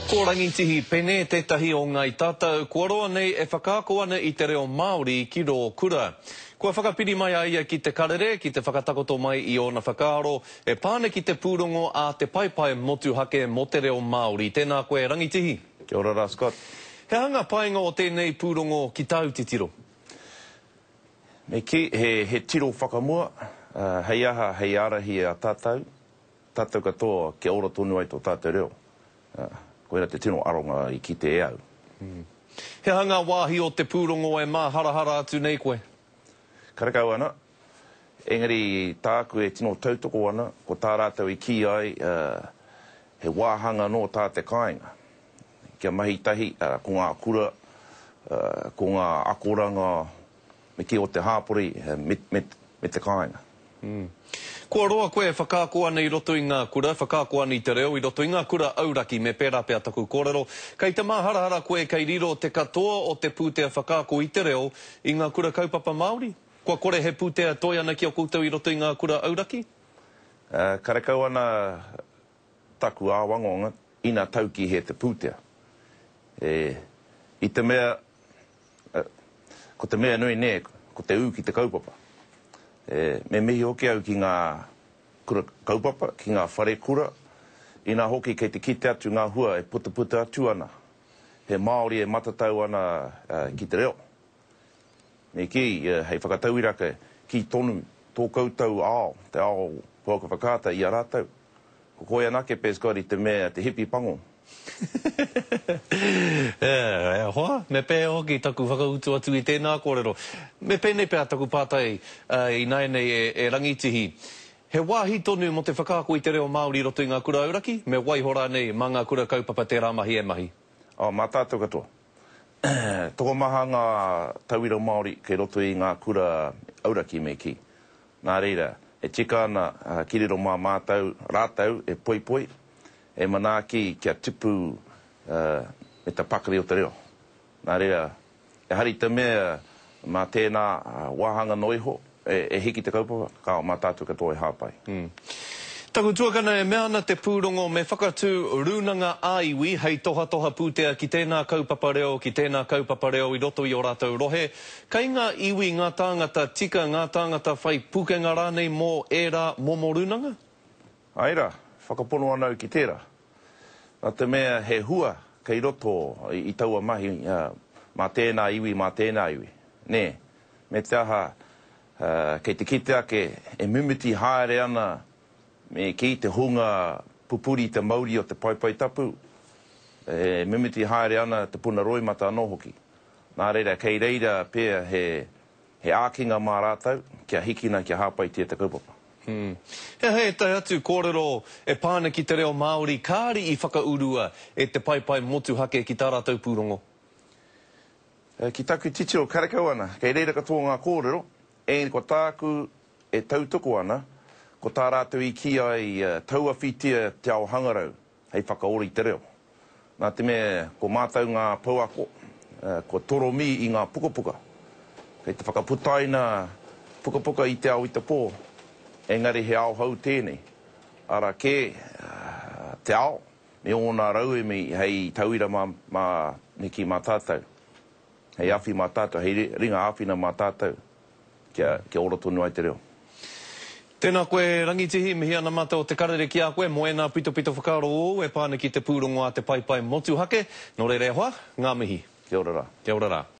Ko Rangitihi Pene tētahi o Ngāi Tātou kua roa nei e whakaako ana i te reo Māori ki rō kura. Kua whakapiri mai a ia ki Te Karere ki te whakatakoto mai i ōna whakaaro e pā ana ki te pūrongo a Te Paepae Motuhake mō te reo Māori. Tēnā koe Rangitihi. Kia ora rā Scott. He aha ngā painga o tēnei pūrongo ki tāu titiro? Me kī, he tiro whakamua, hei aha, hei ārahi i a tātou, tātou katoa kia ora tonu ai tō tātou reo. Koirā te tino aronga i kite e au. He aha ngā wāhi o te pūrongo e māharahara atu nei koe? Karekau ana. Engari tāku e tino tautoko ana, ko tā rātou i kī ai, he wāhanga nō tā te kāinga. Kia mahi tahi ko ngā kura, ko ngā akoranga me kī o te hāpori me te kāinga. Kua roa koe e whakaako ana i roto i ngā kura, whakaako ana i te reo i roto i ngā kura auraki, me pērā pea taku kōrero. Kei te māharahara koe kei riro te katoa o te pūtea whakaako i te reo i ngā kura kaupapa Māori? Kua kore he pūtea e toe ana ki a koutou i roto i ngā kura auraki? Karekau ana taku āwangawanga ina tau ki hea te pūtea. E, i te mea, ko te mea nui nē, ko te ū ki te kaupapa. E, me mihi hoki au ki ngā kura kaupapa, ki ngā wharekura, inā hoki kei te kite atu ngā hua e putaputa atu ana, he Māori e matatau ana ki te reo. Me kī, hei whakatauira ake, kī tonu tō koutou ao, te ao pouaka whakaata i a rātou. Ko koe anake, Pescott, i te mea te hipi pango. E hoa, me pēhea hoki taku whakautu atu i tēnā kōrero? Me pēnei pea taku pātai ināianei e Rangitihi. He wāhi tonu mō te whakaako i te reo Māori i roto i ngā kura auraki? Me waiho rānei mā ngā kura kaupapa tērā mahi e mahi? Oh, mā tātou katoa. Tokomaha ngā tauira Māori kei roto i ngā kura auraki me kī. Nā reira, e tika ana ki riro mā mātou rātou e poipoi, e manaaki kia tipu me te pakari o te reo. Nā reira, ehara i te mea mā tēnā wāhanga noa iho e hiki te kaupapa, kāo, mā tātou katoa e hāpai. Taku tuakana e mea ana te pūrongo me whakatū rūnanga ā-iwi hei tohatoha pūtea ki tēnā kaupapa reo, ki tēnā kaupapa reo i roto i ō rātou rohe. Kei ngā iwi ngā tāngata tika, ngā tāngata whai pukenga rānei mō ērā momo rūnanga? Āe rā, whakapono ana au ki tērā. Nā te mea he hua kei roto i taua mahi mā tēnā iwi, mā tēnā iwi, nē? Me te aha, kei te kite ake e mimiti haere ana me kī te hunga pupuri i te mauri o te paepae tapu, e mimiti haere ana te puna roimata anō hoki. Nā reira, kei reira pea he He ākinga mā rātou kia hikina, kia hāpaitia te kaupapa. He aha ētahi atu kōrero e pā ana ki te reo Māori kāre i whakaurua e te paepae motuhake ki tā rātou pūrongo? Ki taku titiro karekau ana, kei reira katoa ngā kōrero, engari ko tāku e tautoko ana, ko tā rātou i kī ai tauawhitia te ao hangarau hei whakaora i te reo. Nā te mea ko mātou ngā pouako, kua toromī i ngā pukapuka. Kei te whakaputaina pukapuka i te ao i te pō, engari he ao hou tēnei. Ara kē te ao me ōna rauemi hei tauira mā, mā, me kī mā tātou. Hei awhi mā tātou, hei ringa āwhina mā tātou kia, kia ora tonu ai te reo. Tēnā koe Rangitihi, mihi ana mātou o Te Karere ki a koe mō ēnā pitopito whakaaro ōu e pā ana ki te pūrongo a te Paepae Motuhake. Nō reira e hoa, ngā mihi. Kia ora rā. Kia ora rā.